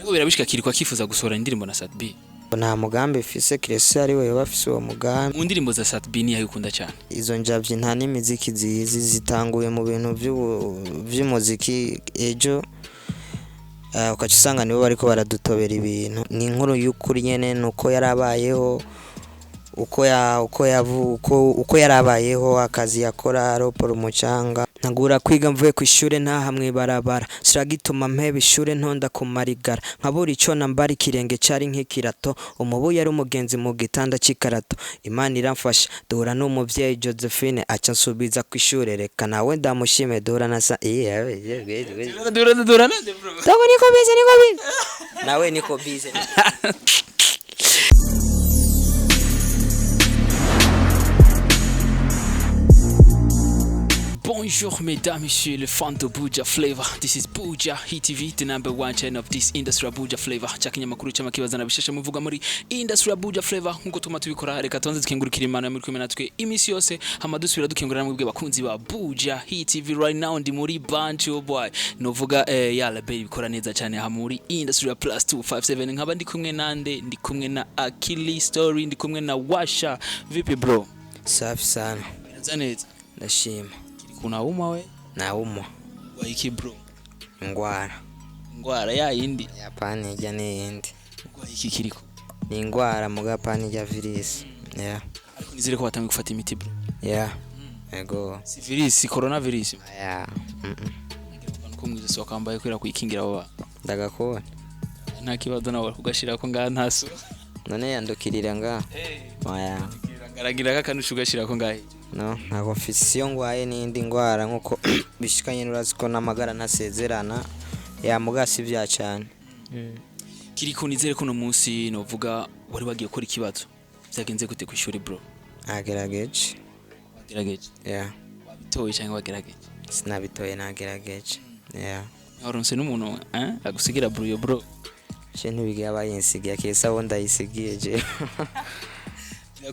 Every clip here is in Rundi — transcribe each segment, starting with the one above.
Ariko birabishika Kirikou akifuza gusohora indirimbo na Sat-B? Nta mugambi mfise, kiretse ari we yoba afise uwo mugambi. Mu ndirimbo za Sat-B niyo ukunda cyane? Izo njavyi nta n'imiziki zizi, zitanguye mu bintu vy'umuziki ejo, ukaca usanga nibo bariko baradutobera ibintu. Ni inkuru y'ukuri nyene, nuko yarabayeho, uko ya uko yavu uko, uko yarabayeho, akazi yakora aropora umucanga. Ntagura kwiga mvuye ku ishure ntaha mw'ibarabara, siragituma mpeba ishure ntonda ku marigara, nkabura ico nambara, ikirenge cari nk'ikirato, umubu yari umugenzi mu gitanda c'ikarato. Imana iramfasha duhura n'umuvyeyi Josephine, aca nsubiza ku ishure, reka nawe ndamushime. Duhura na sa Dura dura nande, bro? Dogo, niko bize, niko bize nawe, niko bize. Bonjour mesdames, messieurs, les fans de Buja Flavor. This is Buja Hit TV, the number one channel of this industry, Buja Flavor. Chakinyamakuru cy'amakibazana bishasha muvuga muri industry ya Buja Flavor, nkuko tuma tubikora. Reka tubanze dukengurukira Imana muri kumwe natwe imisi yose, hama dusubira dukengurira mwebwe bakunzi ba Buja Hit TV. Right now ndi muri Bantu Boy. Novuga ya label bikora neza cyane ha muri industry ya plus 257. Nkaba ndi kumwe nande? Ndi kumwe na Akili Story, ndi kumwe na Washa. Vipi, bro? Safi sana. Biraza neza? Ndashima. Kuna uma we? Nawumwa. Waiki, bro? Ingwara. Ingwara ya yindi? Yapani ijya n'iyindi. Waiki, Kiriko? Ni ingwara muga pani ijya virisi, yeah. Ariko nizere ko batangiye gufata imiti, bro. Yeah, ego. Si virus, coronavirus? Yeah. Abantu ko mwizosi wakambaye kubera kuyikingira abo bana. Ndagakubona. Nta kibazo, nawe kugashira ko ngaha ntaso. None yandukirira nga oya. Garagira kakanusha ugashira ko ngahe. No, ntabwo mfise iyo ngwaye n'indi ngwara nkuko bishikanye, urazi ko n'amagara ntasezerana ya muga si vya cane. Kiriko, nizere ko uno munsi novuga wari wagiye gukora ikibazo. Byagenze gute ku ishuri, bro? Nagerageje. Wagerageje? Yeah. Wabitoye cyangwa wagerageje? Sinabitoye, nagerageje, yeah. Waronse n'umuntu agusigira bro, bro? Je ntibigiye bayinsigiye, kesa bo ndayisigiye je.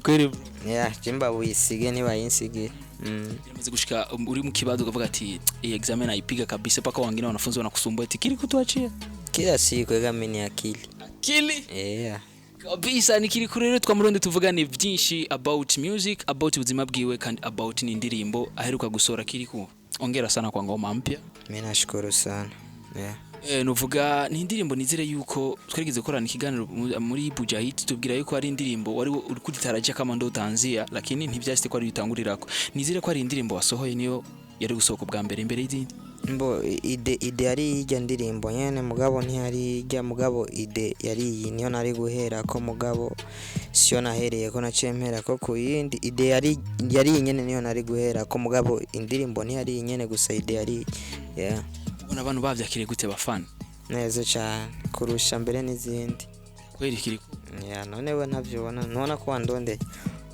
Kweri, bro? Yeah, je mbabuyisige ntibayinsigiye. Biramaze gushika uri mu kibazo ukavuga ati iyi examen naipiga kabisa, paka wengine wanafunzi wanakusumbua eti Kirikou, tuachie? Kila siku ega mimi ni akili. Akili. Yeah. Kabisa. Ni Kirikou rero twamuronde tuvugane byinshi about music, about ubuzima bwiwe, kandi about n'indirimbo aheruka gusohora. Kirikou, ongera sana kwa ngoma mpya. Mimi nashukuru sana, yeah. Nuvuga ni indirimbo nizere yuko twarigeze gukorana ikiganiro muri Buja Hit, tubwira yuko ari indirimbo wari uri kuditarajia kama ndo utaanzia, lakini ntivyashitse ko ari utangurirako. Nizere ko ari indirimbo wasohoye niyo yari gusohoka bwa mbere imbere y'izindi. Mbo idée yari ijya ndirimbo nyene, mugabo ntiyari ijya, mugabo idée yari iyi, niyo nari guhera ko, mugabo siyo nahereye ko, naciye mpera ko ku yindi. Idée yari iyi nyene, niyo nari guhera ko, mugabo indirimbo ntiyari iyi nyene gusa, idée yari iyi, yeah. Ubona abantu bavyakiriye gute, bafana? Neza cyane kurusha mbere n'izindi. Kweri, Kirikou? Yeah, none we ntavyibona? Ntubona ko wandondeye?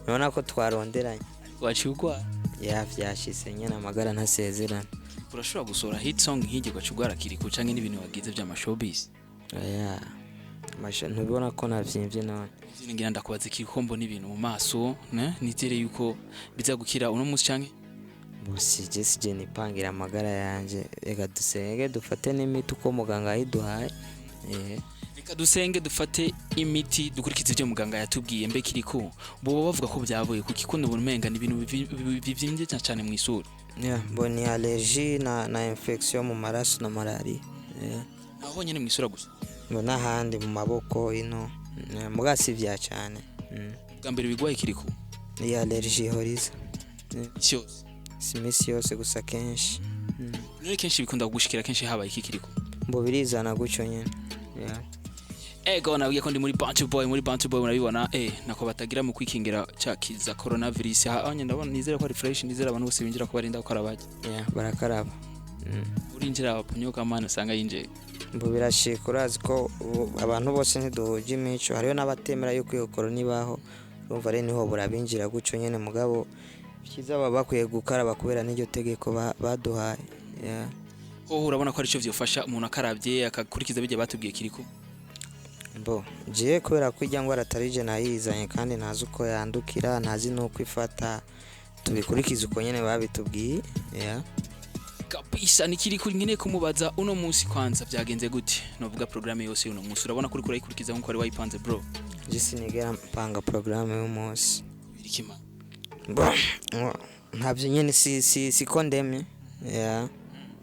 Ntubona ko twaronderanye? Waciye ugwara? Yeah, vyashitse nyene, amagara ntasezerana. Urashobora gusohora hit song nk'igi ugaca ugwara, Kirikou, canke n'ibintu wagize vy'amashowbiz? Yeah. Ntubona ko navyimvye none? Ngira ndakubaza, Kirikou, mbona ibintu mu maso ne, nizere yuko bizagukira uno munsi canke? Bose je sije nipangira amagara yanje, reka dusenge dufate n'imiti uko muganga yayiduhaye. Reka dusenge, dufate imiti, dukurikize ibyo muganga yatubwiye. Mbe Kirikou, boba bavuga ko byavuye kuki, ko ndabona umenga ni ibintu bivyimbye cyane mu isura? Yeah, bo ni allergie na infection mu maraso na malaria. Yeah. Aho nyene mu isura gusa? Ngo n'ahandi mu maboko ino. Yeah, muga si vya cyane. Bwa mbere bigwaye, Kirikou? Ni allergie ihoriza. Isi yose? Si imisi yose gusa, kenshi. None kenshi bikunda kugushikira kenshi habaye iki, Kirikou? Mbo birizana gutyo nyene. Yeah. Ego, nabwiye ko ndi muri Bantu Boy, muri Bantu Boy murabibona, nako batagira mu kwikingira ca kiza coronavirus. Ha anye ndabona, nizere ko ari fresh, nizere abantu bose binjira ko barinda gukaraba. Yeah, barakaraba. Urinjira abapunyoka mana usanga yinjiye. Mbo birashika, urazi ko ubu abantu bose ntiduhuje imico, hariho n'abatemera yuko iyo korona ibaho, urumva rero niho burabinjira gutyo nyene, mugabo vyiza baba bakwiye gukaraba kubera n'iryo tegeko baduhaye. Yeah. Hoho urabona ko arico vyofasha umuntu akaravye akakurikiza bijya batubwiye, Kirikou? Mbo jewe kubera ko irya ngwara atari je nayizanye, kandi ntazi uko yandukira, ntazi n'uko ifata, tubikurikize uko nyene babitubwiye, yeah. Kabisa. Nikiri kuri nkeneye kumubaza uno munsi, kwanza byagenze gute? Novuga programme yose uno munsi, urabona kuri kurayikurikiza nkuko wari wayipanze, bro? Je sinigera mpanga programme y'umunsi. Birikima. Bon, ntabyo nyene, si siko ndemye. Yeah.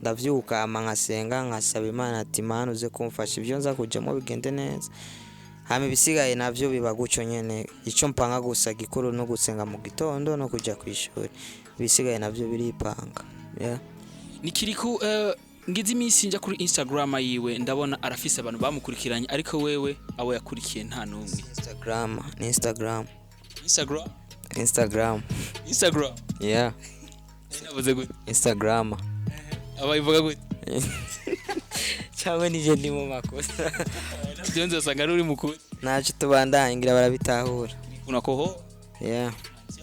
Ndavyuka, ama nkasenga, nkasaba Imana ati: "Mana, uze kumfasha, ibyo nza kujamo bigende neza." Hama ibisigaye navyo biba gutyo nyene. Ico mpanga gusa gikuru no gusenga mu gitondo no kuja kw'ishuri, ibisigaye navyo biripanga. Yeah. Nikiriku, ngize iminsi nja kuri Instagram yiwe, ndabona arafise abantu bamukurikiranye, ariko wewe abo yakurikiye nta n'umwe. Instagram ni Instagram. Instagram. Instagram. Instagram. Yeah. Navuze gute? Instagram. Abayivuga gute? Cyangwa nije ndi mu makosa? Navyo nzosanga ari uri mukuru. Ntacyo, tubandanye, ngira barabitahura. Unakoho. Yeah.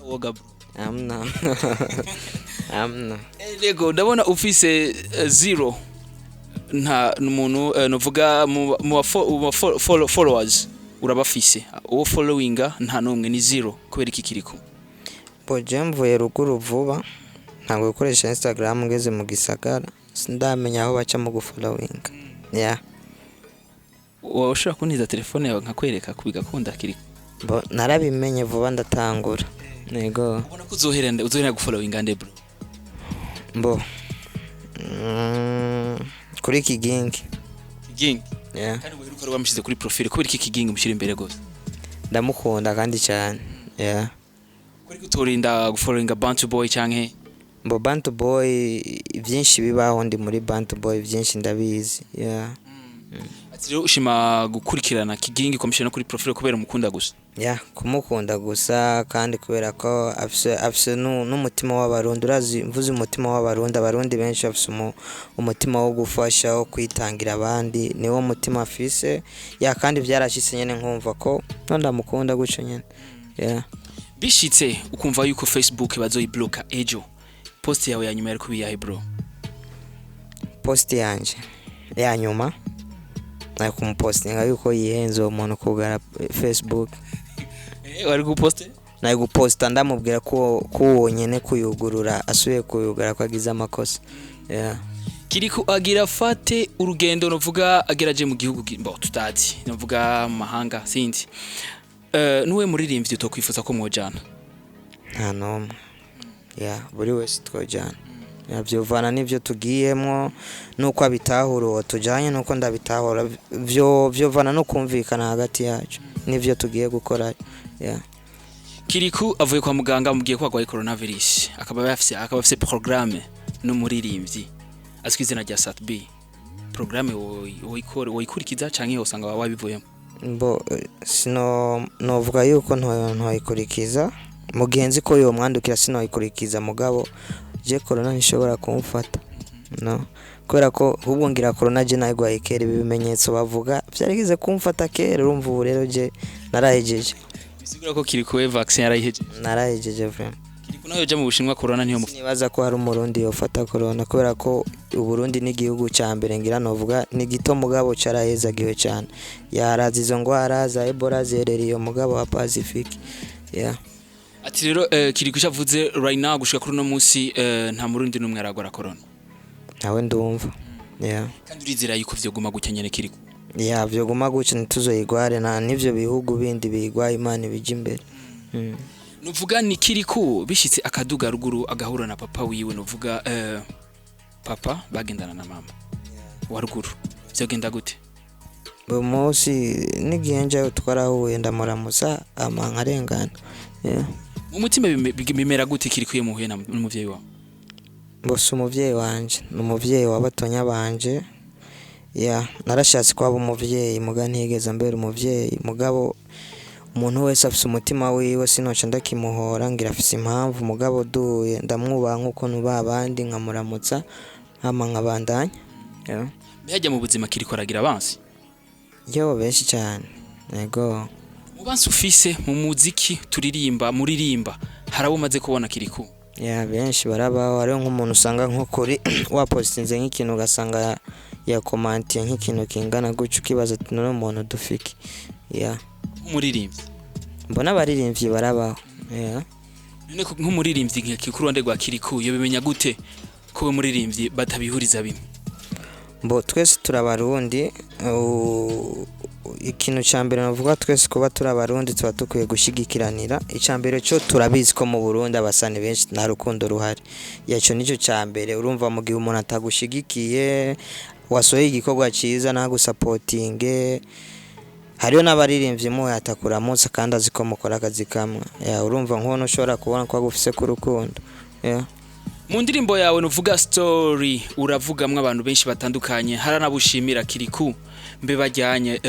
Woga, bro. Amna, amna. Lego, ndabona ufise zero, nta umuntu, novuga mu followers urabafise, uwo followinga nta n'umwe, ni zero. Kubera iki, Kiriko? Bo, je mvuye ruguru vuba, ntabwo gukoresha Instagram ngeze mu gisagara, sindamenya aho baca mu gufollowinga. Yeah. Wowe ushobora kuntiza telefone yawe nkakwereka kubigakunda, Kiriko? Bo, narabimenye vuba, ndatangura, yego. Ubona ko uzohera gufollowinga nde, bro? Mbo kuri Kigingi. Kigingi? Yeah. Kandi uheruka wari wamushyize kuri profile. Kubera iki Kigingi mushyira imbere gose? Ndamukunda kandi cyane, yeah. Kuri kutorinda gufollowinga Bantu Boy canke? Mbo Bantu Boy, byinshi bibaho, ndi muri Bantu Boy, byinshi ndabizi, yeah. Ati rero ushima gukurikirana Kigingi, kwamushyira no kuri profile kubera umukunda gusa? Yeah, kumukunda gusa, kandi kubera ko afise n'umutima w'Abarundi. Urazi, mvuze umutima w'Abarundi, Abarundi benshi bafise umutima wo gufasha, wo kwitangira abandi, niwo mutima afise. Yeah, kandi byarashitse nyene nkumva ko no ndamukunda gutyo nyene, yeah. Bishitse ukumva yuko Facebook bazoyibloka ejo, post yawe ya nyuma yari kubiyahe, bro? Post yanje ya nyuma nari kumupostinga yuko yihenze uwo muntu kugara Facebook. Wari guposte? Nari guposta ndamubwira ko uwo nyene kuyugurura, asubiye kuyugara, ko agize amakosa, yeah. Kiriko agira afate urugendo, novuga ageraje mu gihugu bo tutazi, novuga mu mahanga, sinzi, nuwe muririmbyi utokwifuza ko mwojana? Nta n'umwe. Yeah, buri wese twojyana. Yeah, byovana n'ibyo tugiyemo, n'uko abitahura uwo tujyanye, n'uko ndabitahura. Vyovana no kumvikana hagati yacu n'ibyo tugiye gukora, yeah. Kiriku avuye kwa muganga, amubwiye ko arwaye coronavirus, akaba afise programme n'umuririmbyi azwi izina rya Sat B. Programme woyikurikiza canke usanga wabivuyemo? Mbo sino novuga yuko ntoyikurikiza. Mu gihe nzi ko yomwandukira, sinoyikurikiza. Mugabo je corona ntishobora kumfata, no kubera ko ahubwo ngira corona je nayigwaye kera. Ibi bimenyetso bavuga vyarigeze kumfata kera. Urumva ubu rero je narahejeje. Bisigura ko Kiriku we vaccin yarayihejeje? Narahejeje vraiment. Kiriku nawe yoja mu Bushinwa, corona niyo mufata? Nibaza ko hari Umurundi yofata corona, kubera ko Uburundi n'igihugu ca mbere, ngira novuga ni gito, mugabo carahezagiwe cane. Yaraza izo ngwara za Ebola ziherereye iyo mugabo wa Pacifique, yeah. Ati rero Kiriku icyo avuze right now, gushika kuri uno munsi, nta murundi n'umwe aragwara corona. Ntawe ndumva, yeah. Kandi urizera yuko vyoguma gutya nyene, Kiriku? Yeah, vyoguma gutyo, ntituzoyigware, nta n'ivyo bihugu bindi biyigwaye. Imana ibija imbere. Nuvuga ni Kiriku bishitse akaduga ruguru agahura na papa wiwe, nuvuga papa bagendana na mama wa ruguru, vyogenda gute? Buri munsi n'igihe njayo twarahuye, ndamuramutsa ama nkarengana, yeah. Mu mutima bimera gute, Kiriku, iyo muhuye n'umuvyeyi wawe? Bose umuvyeyi wanje ni umuvyeyi wa batonya banje. Yeah, narashatse kwaba umuvyeyi, muga ntigeze ambera umuvyeyi. Mugabo umuntu wese afise umutima wiwe, sinoca ndakimuhora, ngira afise impamvu. Mugabo duhuye ndamwubaha nkuko nubaha abandi, nkamuramutsa hama nkabandanya, yeah. Mbega mu buzima Kiriku aragira abansi? Yo, benshi cyane, yego. Mu bansi ufise mu muziki turirimba, muririmba, hari abo umaze kubona, Kiriku? Yeah, benshi barabaho. Hariho nk'umuntu usanga nko kuri wapositinze nk'ikintu, ugasanga yakomantiye nk'ikintu kingana gutyo, ukibaza ati: "None umuntu dufike?" Yeah. Nk'umuririmbyi? Mbona abaririmbyi barabaho, yeah. None nk'umuririmbyi nka ku ruhande rwa Kiriku, yo bimenya gute ko Ko we muririmbyi batabihuriza bimwe? Mbo twese turabarundi. Ikintu cya mbere navuga, twese kuba turi Abarundi tuba dukwiye gushigikiranira. Icya mbere cyo, turabizi ko mu Burundi abasani benshi nta rukundo ruhari. Icyo nicyo cya mbere. Urumva, mu gihe umuntu atagushigikiye, wasohoye igikorwa cyiza ntagusapotinge, hariyo n'abaririmbyi muhe atakuramutsa kandi azi ko mukora akazi kamwe. Ya, urumva nk'uwo ushobora kubona ko agufise ku rukundo. Yeah. Mu ndirimbo yawe nuvuga Story, uravugamwo abantu benshi batandukanye, haranabushimira Kiriku mbe bajyanye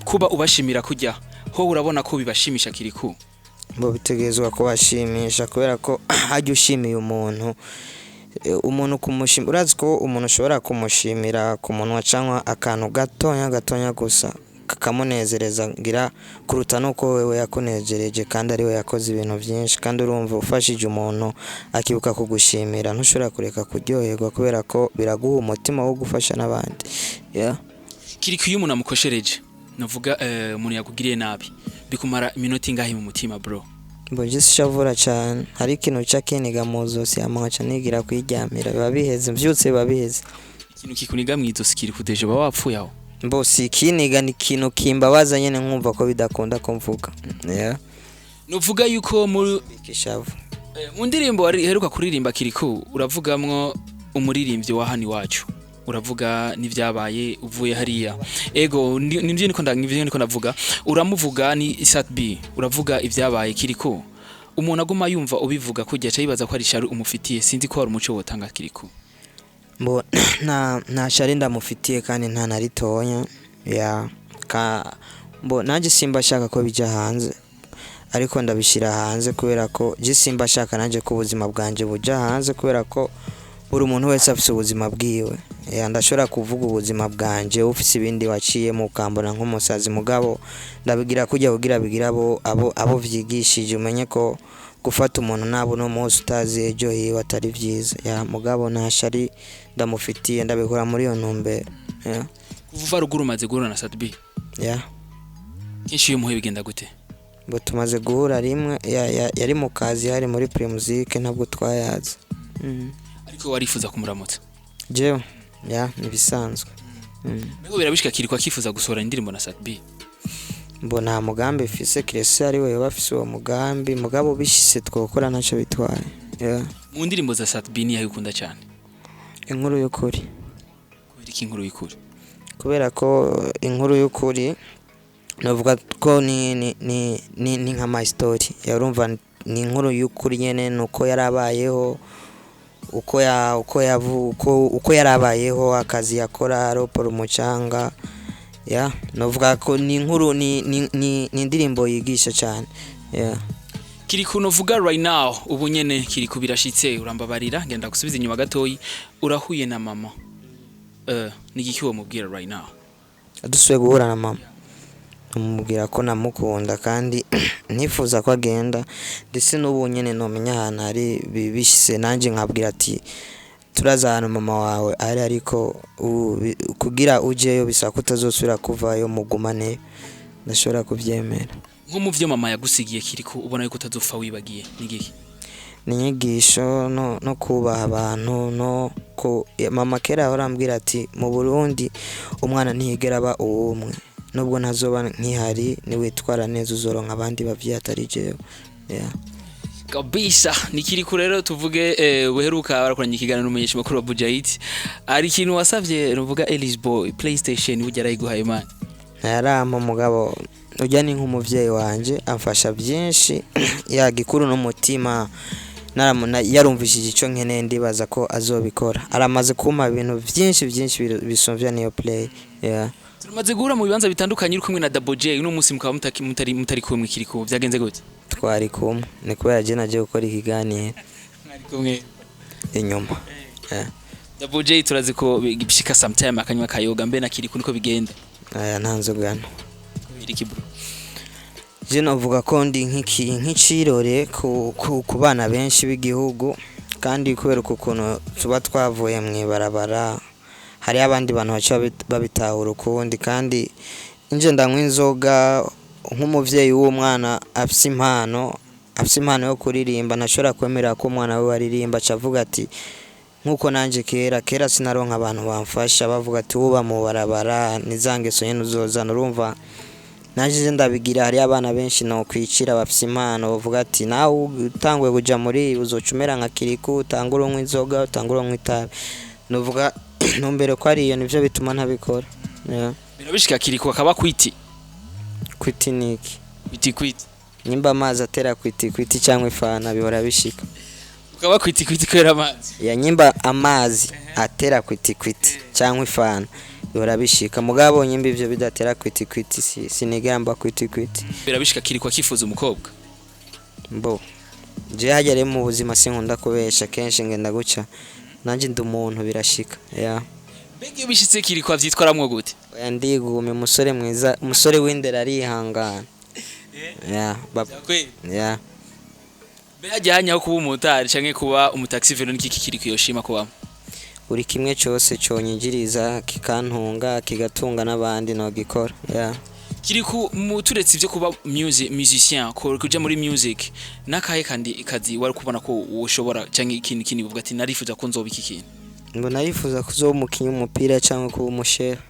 kuba ubashimira kujya ho, urabona ko bibashimisha, Kiriku? Bo bitegerezwa kubashimisha, kubera ko hajya ushimiye umuntu, umuntu kumushimira, urazi ko umuntu ushobora kumushimira ku munwa cyangwa akantu gatonya gatonya gusa kakamunezereza ngira kuruta nuko wewe yakunejereje kandi ari we yakoze ibintu byinshi. Kandi urumva, ufashije umuntu akibuka kugushimira, ntushobora kureka kuryoherwa, kubera ko biraguha umutima wo gufasha n'abandi, yeah. Kiriku, iyo umuntu amukoshereje, nuvuga umuntu yakugiriye nabi, bikumara iminota ingahe mu mutima, bro? Mboje sishavura cyane. Hari ikintu ca kiniga mu zosi, hama nkaca nigira kwiryamira, biba biheze. Mvyutse biba biheze. Ikintu kikuniga mw'izosi, Kiriku, déjà uba wapfuye aho. Mbo si ikiniga, ni ikintu kimbabaza nyene, nkumva ko bidakunda ko mvuga, yeah. Nuvuga yuko muri Ikishavu. Mu ndirimbo wari heruka kuririmba, Kiriku, uravugamwo umuririmbyi wa hano iwacu, uravuga n'ivyabaye uvuye hariya. Ego, nivyo niko ndavuga. Uramuvuga, ni Sat B, uravuga ivyabaye. Kiriku, umuntu aguma yumva ubivuga kujya aca yibaza ko ari isharu umufitiye. Sinzi ko hari umuco wotanga, Kiriku. Mbo nta shari ndamufitiye kandi nta na ritonya ya ka. Mbo nanjye simba shaka ko bijya hanze, ariko ndabishyira hanze kubera ko je simba shaka nanjye ko ubuzima bwanjye buja hanze, kubera ko buri muntu wese afise ubuzima bwiwe. Ya, ndashobora kuvuga ubuzima bwanje, ufise ibindi waciyemo ukambona nk'umusazi, mugabo ndabigira kujya kugira bigira abo vyigishije, umenye ko gufata umuntu nabo uno munsi utazi ejo hiwe atari vyiza. Ya, mugabo nta shari ndamufitiye, ndabikora muri iyo ntumbero. Ya. Kuva uva ruguru umaze guhura na Sat B? Ya. Kenshi iyo umuhuye bigenda gute? Bo tumaze guhura rimwe, yari mu kazi, hari muri Primusic, ntabwo twayazi. Ariko warifuza kumuramutsa? Jewe ya, nibisanzwe. Mbego birabishika Kiriku akifuza gusohora indirimbo na Sat B? Mbo nta mugambi mfise, kirese ari we yoba afise uwo mugambi, mugabo bishise twokora, ntacyo bitwaye, yeah. Mu ndirimbo za Sat B niyahe ukunda cyane? Inkuru y'ukuri. Kubera iki Inkuru y'ukuri? Kubera ko Inkuru y'ukuri navuga ko ni nka my story. Yarumva ni inkuru y'ukuri nyene, nuko yarabayeho, uko ya uko yavu uko, uko yarabayeho, akazi yakora aropora umucanga. Ya, novuga ko ni inkuru, ni indirimbo yigisha cyane, yeah. Kiriku, novuga right now, ubu nyene, Kiriku, birashitse, urambabarira ngenda gusubiza inyuma gatoyi, urahuye na mama, ni igiki wamubwira right now? Dusubiye guhura na mama, amubwira ko namukunda kandi ntifuza ko agenda, ndetse n'ubu nyine nomenya ahantu ari bishise nanjye nkabwira ati: "Turazi ahantu mama wawe ari, ariko kugira ujeyo bisaba ko utazosubira kuvayo, mugumane." Ndashobora kubyemera. Nko mu vyo mama yagusigiye, Kiriku, ubona yuko utazopfa wibagiye ni igiki? Ni inyigisho no kubaha abantu no ku mama kera yahora ambwira ati: "Mu Burundi umwana ntiyigera aba uwumwe, nubwo ntazoba nkihari, niwitwara neza uzoronka abandi bavyeyi atari jewe." Yeah. Kabisa, ni Kiriku rero tuvuge uheruka barakoranye ikiganiro n'umumenyesha makuru wa Bujahid, hari ikintu wasavye, nuvuga Elise Boy PlayStation, burya arayiguhaye, man? Ntayarampa, mugabo ujya ni nk'umuvyeyi wanje, amfasha byinshi, yagikuru n'umutima. Yarumvishije ico nkeneye, ndibaza ko azobikora. Aramaze kumpa ibintu byinshi byinshi bisumvya niyo play, yeah. Turamaze guhura mu bibanza bitandukanye uri kumwe na Double J, uno munsi mukaba mutari kumwe. Kiriku, byagenze gute? Twari kumwe, ni kubera je naje gukora ikiganiro. Mwari kumwe? Inyuma, yeah. Double J turazi ko bishika sometime akanywa kayoga, mbe na Kiriku niko bigenda? Aya, nta nzoga no. Kubera iki, bro? Je novuga ko ndi nk'icirore ku bana benshi b'igihugu, kandi kubera uku kuntu tuba twavuye mw'ibarabara, hariho abandi bantu baca babitahura ukundi. Kandi inje ndanywa inzoga nk'umuvyeyi w'umwana afise impano yo kuririmba, ntashobora kwemera ko umwana we aririmba, aca avuga ati Nkuko nanje kera kera sinaronka abantu bamfasha, bavuga ati uba mu barabara nizangeso nyene uzozana. Urumva nanje nje ndabigira, hariyo abana benshi nokwicira bafise impano, bavuga ati nawe utanguye kuja muri ibi uzoca umera nka Kirikou, utangure unywa inzoga, utangure unywa itabi. Novuga ntumbere ko ariyo nivyo bituma ntabikora, yeah. Birabishika Kirikou akaba kwiti? Kwiti niki? Kwiti kwiti. Nimba amazi atera kwiti kwiti cyangwa ifana, bihora bishika. Ukaba kwiti kwiti kubera amazi? Ya, nyimba amazi atera kwiti kwiti cyangwa ifana, bihora bishika. Mugabo nyimba ivyo bidatera kwiti kwiti, sinigamba kwiti kwiti. Birabishika Kirikou akifuza umukobwa? Mbo je hajya rero mu buzima sinkunda kubesha, kenshi ngenda guca nanje ndi umuntu, birashika, ya. Mbega iyo bishitse Kirikou avyitwaramwo gute? Oya, ndigumye. Umusore mwiza, umusore w'indero arihangana, ya baba. Ya. Mbe hajya aho kuba umumotari canke kuba umutaxi vélo, niki Kirikou yoshima kubamo? Buri kimwe cyose cyonyinjiriza, kikantunga, kigatunga n'abandi, nogikora, ya. Kirikou, mu turetse ivyo kuba music musicien, ko kuja muri music, nakahe kandi kazi wari kubona ko woshobora, canke ikintu kindi uvuga ati narifuza ko nzoba iki kintu? Mbona yifuza kuzoba umukinyi w'umupira cyangwa kuba umushefu.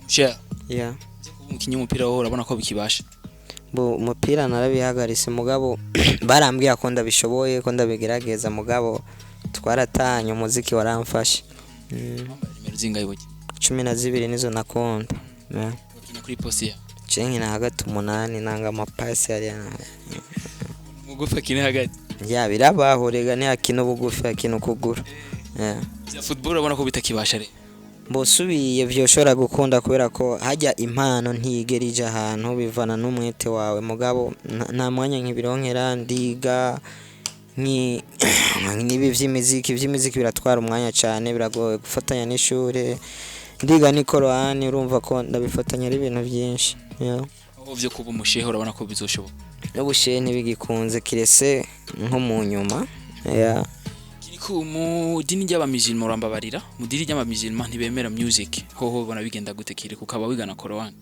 Share. Ya. Kuba umukinyi w'umupira wowe urabona ko bikibasha? Bo umupira narabihagaritse, mugabo barambwiye ko ndabishoboye, ko ndabigerageza, mugabo twaratanye, umuziki waramfashe. Wambaye nimero zingahe burya? 12 nizo nakunda, yeah. Bakina kuri poste ya? Je nkina hagati, 8, nanga amapasi hariya. Mugufi akina hagati? Ya, birabaho rega, ntihakina ubugufi, hakina ukuguru, yeah. Vya football urabona ko bitakibasha rero? Mbosubiye vyoshobora gukunda, kubera ko hajya impano ntiyigera ija ahantu, bivana n'umwete wawe. Mugabo nta mwanya nkibironkera, ndiga n'ibi vy'imiziki biratwara umwanya cyane, biragoye gufatanya n'ishure, ndiga n'ikorani, urumva ko ndabifatanya ari ibintu byinshi, yeah. Aho vyo kuba umushehe urabona ko bizoshoboka? N'ubushehe ntibigikunze, kirese nko mu nyuma, yeah. Kirikou, mu dini ry'abamizilma, urambabarira, mu dini ry'abamizilma ntibemera music, hoho ubona bigenda gute Kirikou, ukaba wigana Korowani?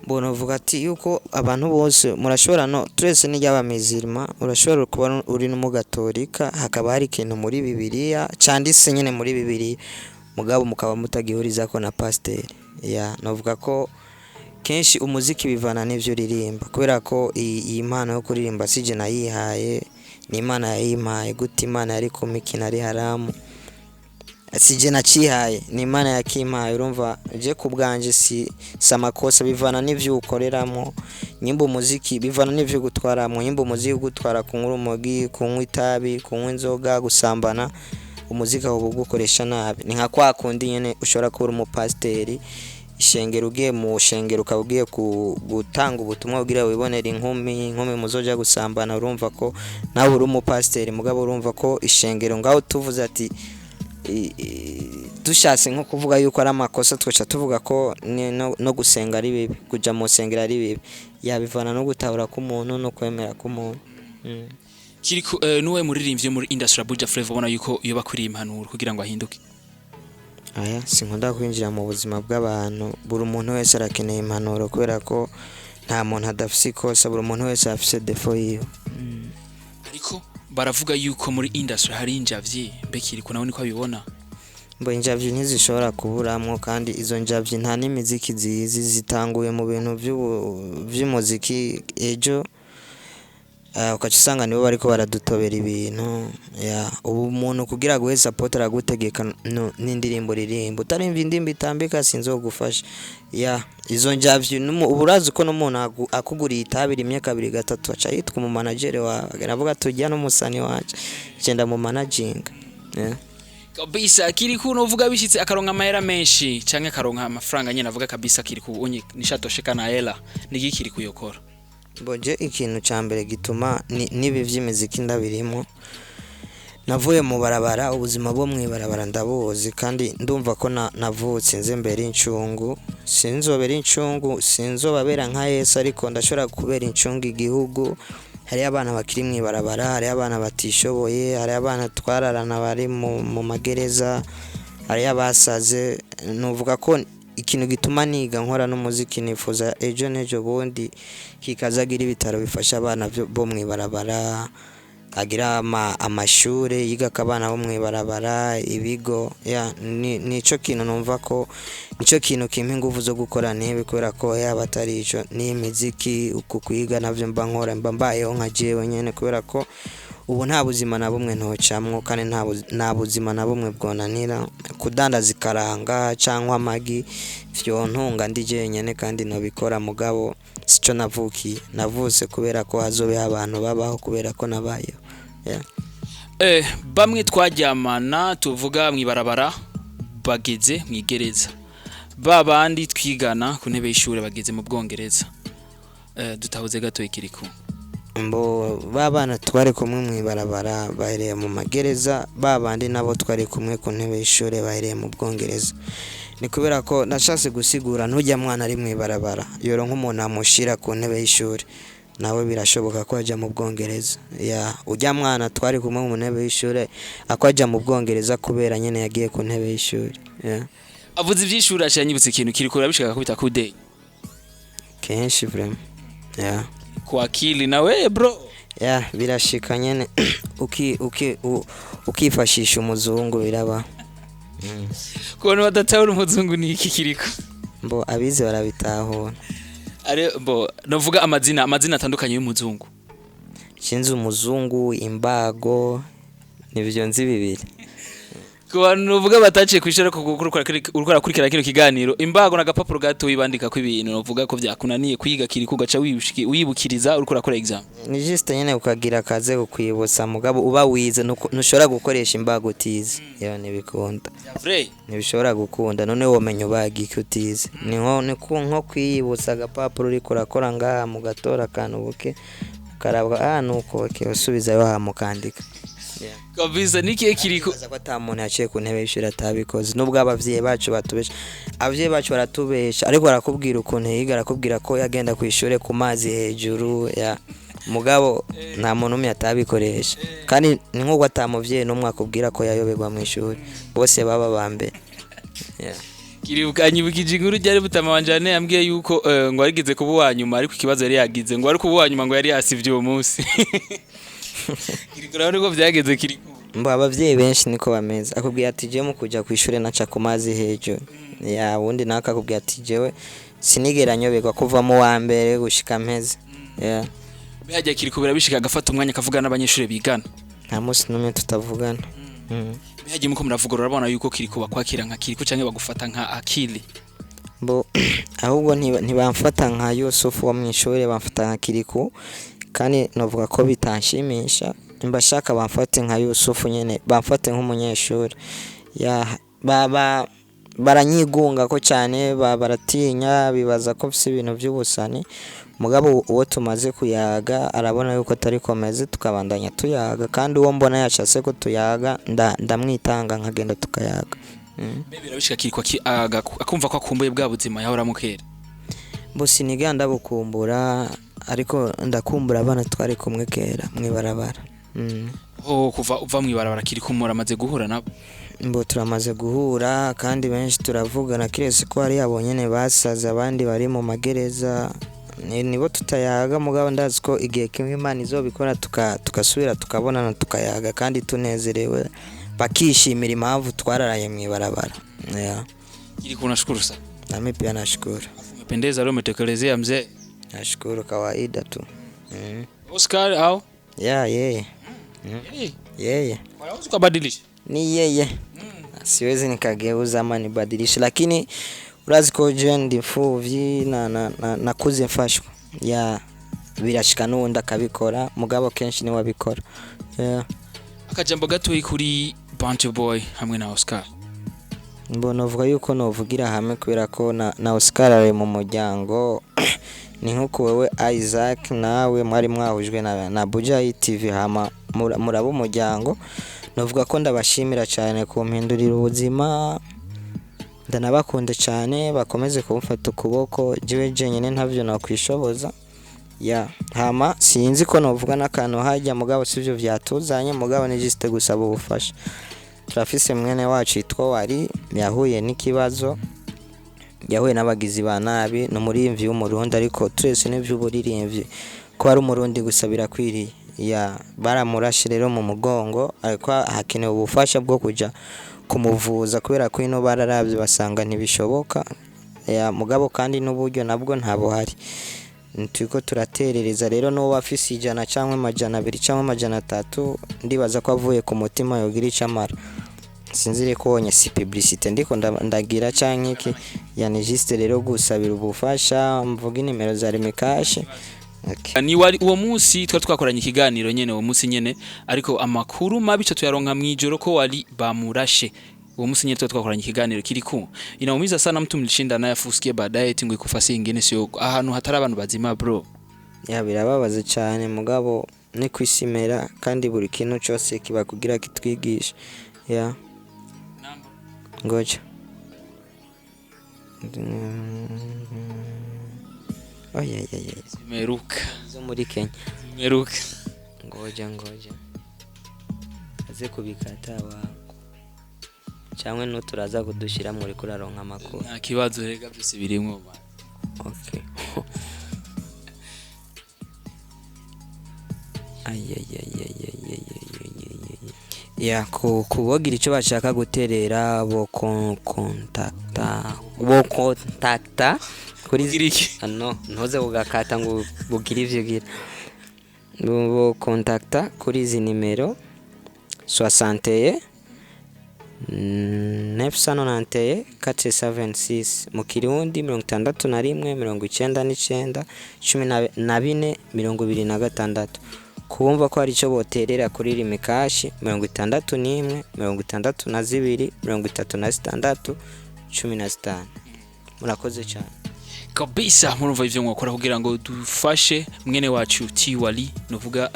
Mbona uvuga ati yuko abantu bose murashobora, no twese n'iry'abamizirima, urashobora kuba uri n'umugatolika, hakaba hari ikintu muri Bibiliya canditse nyine muri Bibiliya, mugabo mukaba mutagihurizako na pasiteri, ya. Novuga ko kenshi umuziki bivana n'ivyo uririmba, kubera ko iyi mpano yo kuririmba sije nayihaye, ni Imana yayimpaye. Gute Imana yari kumpa ikintu ari haramu? Sije nacihaye, ni Imana yakimpaye. Urumva je ku bwanje si amakosa, bivana n'ivyo ukoreramo. Nyimba umuziki bivana n'ivyo ugutwaramo, nyimba umuziki ugutwara kunywa urumogi, kunywa itabi, kunywa inzoga, gusambana, umuziki aho ugukoresha nabi. Ni nka kwa kundi nyene ushobora kuba uri umupasiteri, ishengero, ugiye mu shengero ukaba ugiye gutanga ubutumwa kugira wibonere inkumi, inkumi muzoja gusambana. Urumva ko nawe uri umupasiteri, mugabo urumva ko ishengero ngaho tuvuze ati dushatse nko kuvuga yuko ari amakosa, twoca tuvuga ko no gusenga ari bibi, kuja mu nsengero ari bibi. Yabivana no gutahura k'umuntu no kwemera k'umuntu. Kirikou, nuwe muririmbyi muri industry Buja Flavor ubona yuko yoba akwiriye impanuro kugira ngo ahinduke? Aya, sinkunda kwinjira mu buzima bw'abantu. Buri muntu wese arakeneye impanuro, kubera ko nta muntu adafise ikosa, buri muntu wese afise défaut yiwe. Ariko baravuga yuko muri industry hari injavyi, mbe Kirikou nawe niko abibona? Mbo injavyi ntizishobora kuburamwo, kandi izo njavyi nta n'imiziki zizi, zitanguye mu bintu vy'umuziki ejo, ugaca usanga nibo bariko baradutobera ibintu, ya. Ubu umuntu kugira aguhe support aragutegeka n'indirimbo uririmba, utarimva indirimbo itambika sinzogufasha, ya. Izo njavyi ubu urazi ko n'umuntu akuguriye itabi rimwe, kabiri, gatatu, aca yitwa umumanageri wawe, aravuga ati ujya n'umusani wanje genda mu managinga, yeah. Kabisa. Kirikou, novuga bishitse akaronka amahera menshi canke akaronka amafaranga nyene, avuga kabisa Kirikou unye nishatosheka na hela, niki Kirikou yokora? Mboje ikintu ca mbere gituma n'ibi vy'imiziki ndabirimo, navuye mu barabara, ubuzima bwo mw'ibarabara ndabuzi, kandi ndumva ko navutse nze mbere incungu. Sinzobera incungu, sinzobabera nka Yesu, ariko ndashobora kubera incungu igihugu. Hariyo abana bakiri mw'ibarabara, hariyo abana batishoboye, hariyo abana twararana bari mu magereza, hariyo abasaze. Nuvuga ko ikintu gituma niga nkora n'umuziki, nifuza ejo n'ejo bundi kikazagira ibitaro bifasha abana bo mw'ibarabara. Agira amashure yigako abana bo mw'ibarabara, ibigo ya nico kintu numva ko nico kintu kimpa inguvu zo gukora ntibe, kubera ko yaba atari ico n'imiziki, uku kwiga navyo mba nkora, mba mbayeho nka jewe nyene, kubera ko ubu nta buzima na bumwe ntocamwo, kandi nta buzima na bumwe bwonanira kudandaza ikaranga cyangwa amagi vyontunga ndi jenyene, kandi nobikora. Mugabo sico navukiye, navutse kubera ko hazobeho abantu babaho kubera ko nabayeho, yeah. Bamwe twaryamana tuvuga mwibarabara bageze mwigereza, ba bandi twigana ku ntebe y'ishure bageze mu Bwongereza. Dutahuze gato, Kirikou. Mbo ba bana twari kumwe mw'ibarabara bahereye mu magereza, ba bandi nabo twari kumwe ku ntebe y'ishure bahereye mu Bwongereza. Ni kubera ko nashatse gusigura, ntujya mwana ari mw'ibarabara yoronka umuntu amushira ku ntebe y'ishure, nawe birashoboka ko ajya mu Bwongereza. Ya ujya mwana twari kumwe mu ntebe y'ishure ako ajya mu Bwongereza kubera nyene yagiye ku ntebe y'ishure, yeah. Avuze ivy'ishure aciye anyibutsa ikintu. Kirikou, urabishaka kubita kude? Kenshi vraiment, yeah. Kwa akili nawe, bro. Ya, birashika nyene, ukifashisha umuzungu, biraba. Kubona badatahura umuzungu ni iki, Kirikou? Mbo abize barabitahura. Are bo novuga amazina atandukanye y'umuzungu. Sinzi umuzungu, imbago, nivyo nzi bibiri. Ku bantu novuga bataciye kw'ishuri ariko uriko urakurikira kino kiganiro, imbago n'agapapuro gato wibandika ko ibintu novuga ko vyakunaniye kwiga, Kirikou, ugaca wibukiriza uriko urakora exam. Ni juste nyene ukagira akaze kukwibutsa, mugabo uba wize ntushobora gukoresha imbago utize, yo ntibikunda. Vrai. Ntibishobora gukunda. None womenya ubaga iki utize? Ni nko kwiyibutsa agapapuro uriko urakora ngaha, mugatora akantu buke, ukarabwa, ah, nuko okay, usubizayo hama ukandika. Kabisa. Nikihe, Kirikou? Nibaza ko ata muntu yaciye ku ntebe y'ishuri atabikoze, nubwo abavyeyi bacu batubesha. Abavyeyi bacu baratubesha, ariko barakubwira ukuntu yiga, arakubwira ko yagenda ku ishure ku mazi hejuru ya mugabo nta muntu umwe atabikoresha. Kandi ni nk'uko ata muvyeyi n'umwe akubwira ko yayoberwa mu ishuri, bose baba ba mbere. Yeah. Kiribuka anyibukije inkuru ryari butama wanje ane yambwiye yuko ngo yarigeze kuba uwa nyuma, ariko ikibazo yari yagize ngo ari kuba uwa nyuma ngo yari yasivye uwo munsi. Kirikou, urabona ko vyageze, Kirikou. Mbo abavyeyi benshi niko bameze, akubwira ati jewe mu kuja ku ishure naca ku mazi hejuru ya wundi, nawe akakubwira ati jewe sinigera nyoberwa kuva mu wa mbere gushika mpeze, yeah. Hajya Kirikou birabishika agafata umwanya akavugana n'abanyeshuri bigana? Nta munsi n'umwe tutavugana. Hajya muko muravugura, urabona yuko Kirikou bakwakira nka Kirikou canke bagufata nka Akili? Bo ahubwo ntibamfata nka Yusufu wo mw'ishure, bamfata nka Kirikou, kandi novuga ko bitanshimisha. Mbashaka bamfate nka Yusufu nyene, bamfate nk'umunyeshuri. Ya baba baranyigunga ko cyane, baratinya, bibaza ko mfise ibintu by'ubusani. Mugabo uwo tumaze kuyaga arabona yuko atari komeze, tukabandanya tuyaga, kandi uwo mbona yashatse ko tuyaga ndamwitanga nkagenda tukayaga. Mbe birabishika Kirikou akumva ko akumbuye bwa buzima yahoramo kera? Bo siniga ndabukumbura, ariko ndakumbura abana twari kumwe kera mw'ibarabara. Oh, kuva uva mw'ibarabara, Kirikou, muramaze guhura nabo? Mbo turamaze guhura, kandi benshi turavugana, kiretse ko hari abo nyene basaze, abandi bari mu magereza, nibo tutayaga. Mugabo ndazi ko igihe kimwe Imana izobikora tugasubira tukabonana, tukayaga kandi tunezerewe, bakishimira impamvu twararaye mw'ibarabara, yeah. Kirikou, nashukuru sana. Nami pia nashukuru. Umependeza leo, umetekelezea mzee. Nashukuru, kawaida tu. Oscar au Ya yeye. Eh, Yeye. Wanaweza kubadilisha. Ni yeye, siwezi nikageuza ama nibadilishe, lakini urazi ko je ndi imfuvyi na nakuze mfashwa, ya birashika n'uwundi akabikora, mugabo kenshi niwe abikora, yeah. Akajambo gatoyi kuri Bantu Boy hamwe na Oscar. Mbona uvuga yuko novugira hamwe kubera ko na Oscar ari mu muryango. Ni nk'uko wewe Isaac nawe mwari mwahujwe na Buja TV, hama muraba umuryango. Novuga ko ndabashimira cyane kumpindurira ubuzima, ndanabakunda cyane, bakomeze kumfata ukuboko, jewe jenyine ntavyo nakwishoboza. Ya hama sinzi ko novuga n'akantu hajya, mugabo sivyo vyatuzanye, mugabo ni juste gusaba ubufasha. Turafise mwene wacu yitwa Wari yahuye n'ikibazo, yahuye n'abagizi ba nabi. Ni umuririmbyi w'Umurundi, ariko twese n'ivy'uburirimbyi ko ari Umurundi gusa birakwiriye. Ya, baramurashe rero mu mugongo, ariko hakenewe ubufasha bwo kuja kumuvuza kubera ko ino bararavye basanga ntibishoboka. Ya, mugabo kandi n'uburyo nabwo ntabuhari, turiko turaterereza rero. N'uwo afise 100 cyangwa 200 cyangwa 300, ndibaza ko avuye ku mutima yogira icyo amara. Sinzire ko wonye si publicité ndiko ndagira canke iki, yani juste rero gusabira ubufasha, mvuga inimero za Lumicash. Okay. Ni wari uwo munsi twari twakoranye ikiganiro nyene, uwo munsi nyene, ariko amakuru mabi ca tuyaronka mwijoro ko wari bamurashe. Uwo munsi nyene twari twakoranye ikiganiro Kirikou. Inaumiza sana, mtu mlishinda naye afu usikie baadaye eti ngo ikufasi ingene sio ahantu hatari abantu bazima, bro. Ya, birababaza cyane, mugabo ni kwisimera kandi buri kintu cyose kiba kugira kitwigisha. Ya, ngoja. Oya ya ya. Zimeruka. Zo muri Kenya. Zimeruka. Ngoja, ngoja, aze kubikata wangu cyangwa nuturaza kudushira muri kuraronka amakuru. Nta kibazo, rega byose birimwo, man. Okay. Ayayayayayayayayayay. Ya, ku kubogira icyo bashaka guterera bo kontakta, bo kontakta kuri Kugira iki? Ah, no ntuze kugakata ngo bugire ivyo ugira. Bo kontakta kuri izi nimero: 61 991 476, mu Kirundi 61 99 14 26. Kubumva ko hari icyo boterera kuri Lumicash: 61 62 36 15. Murakoze cyane. Kabisa, murumva ivyo mwakora kugira ngo dufashe mwene wacu Tiwali, novuga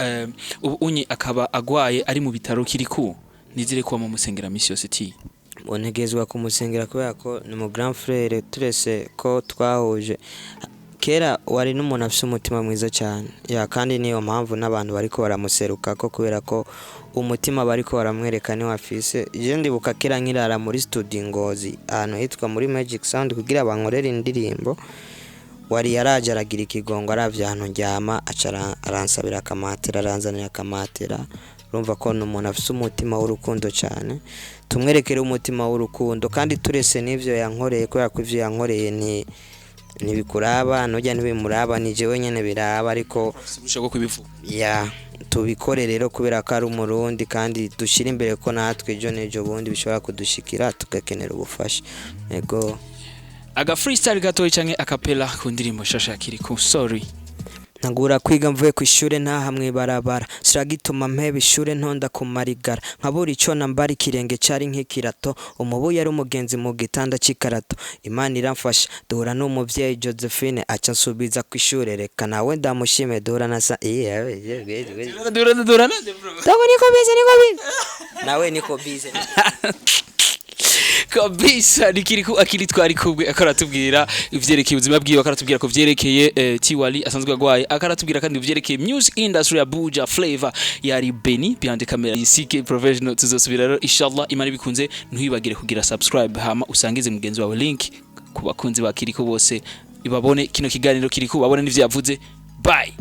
ubu unye akaba agwaye ari mu bitaro. Kirikou, nizere ko mumusengera misi yose T. Bontegezwa kumusengera kubera ko ni mu grand frère, turese ko twahuje kera. Wari n'umuntu afite umutima mwiza cyane. Ya, kandi niyo mpamvu n'abantu bariko baramuseruka ko kubera ko umutima bariko baramwereka niwe afise. Je ndibuka kera nkirara muri studio Ngozi, ahantu hitwa muri Magic Sound, kugira bankorere indirimbo. Wari yaraje aragira ikigongo, aravye ahantu ndyama, aca aransabira akamatera, aranzanira akamatera. Urumva ko ni umuntu afise umutima w'urukundo cyane. Tumwerekere umutima w'urukundo kandi turese n'ivyo yankoreye, kubera ko ivyo yankoreye ni ntibikuraba, nujya ntibimuraba, ni jewe nyene biraba, ariko Ubusha bwo kubivuga. Ya, tubikore rero kubera ko ari Umurundi, kandi dushyire imbere ko natwe ejo n'ejo bundi bishobora kudushikira tugakenera ubufasha. Yego. Aga freestyle gatoyi canke acapella ku ndirimbo shasha ya Kirikou, "Sorry". Ntagura kwiga mvuye ku ishure ntaha mw'ibarabara, siragituma mpeba ishure, ntonda ku marigara nkabura ico nambara, ikirenge cari nk'ikirato, umubu yari umugenzi mu gitanda c'ikarato. Imana iramfasha duhura n'umuvyeyi Josephine, aca nsubiza ku ishure. Reka nawe ndamushime, duhura na sa iya. Dura dura nande, bro? Dogo, niko bize, niko bize nawe, niko bize. Kabisa, ni Kirikou Akili twari kubwe, akaratubwira ivyerekeye ubuzima bwiwe, akaratubwira ko vyerekeye Tiwali asanzwe agwaye, akaratubwira kandi ivyerekeye music industry ya Buja Flavor. Yari Benny behind the camera, CK Professional. Tuzosubira rero inshallah Imana ibikunze. Ntuhibagire kugira subscribe, hama usangize mugenzi wawe link ku bakunzi ba Kirikou bose, ibabone kino kiganiro Kirikou, babone n'ivyo yavuze. Bye.